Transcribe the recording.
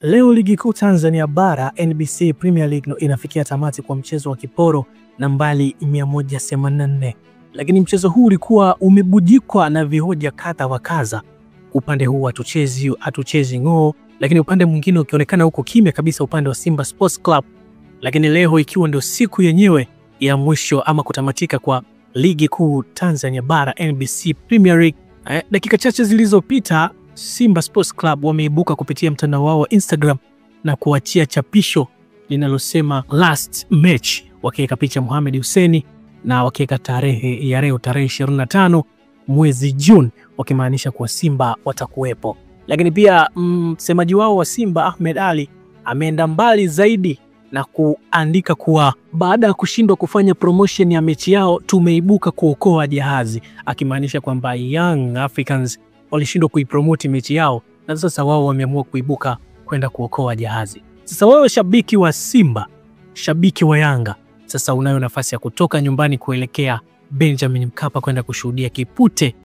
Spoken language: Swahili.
Leo Ligi Kuu Tanzania Bara NBC Premier League inafikia tamati kwa mchezo wa kiporo nambari 184. Lakini mchezo huu ulikuwa umebujikwa na vihoja kadha wa kadha. Upande huu hatuchezi ng'oo, lakini upande mwingine ukionekana huko kimya kabisa upande wa Simba Sports Club. Lakini leo ikiwa ndio siku yenyewe ya mwisho ama kutamatika kwa Ligi Kuu Tanzania Bara NBC Premier League, dakika chache zilizopita Simba Sports Club wameibuka kupitia mtandao wao wa Instagram na kuachia chapisho linalosema last match, wakiweka picha Mohamed Hussein na wakiweka tarehe ya leo tarehe 25 mwezi Juni, wakimaanisha kuwa Simba watakuwepo. Lakini pia msemaji wao wa Simba Ahmed Ali ameenda mbali zaidi na kuandika kuwa baada ya kushindwa kufanya promotion ya mechi yao tumeibuka kuokoa jahazi, akimaanisha kwamba Young Africans walishindwa kuipromote mechi yao na sasa wao wameamua kuibuka kwenda kuokoa jahazi. Sasa wewe shabiki wa Simba, shabiki wa Yanga, sasa unayo nafasi ya kutoka nyumbani kuelekea Benjamin Mkapa kwenda kushuhudia kipute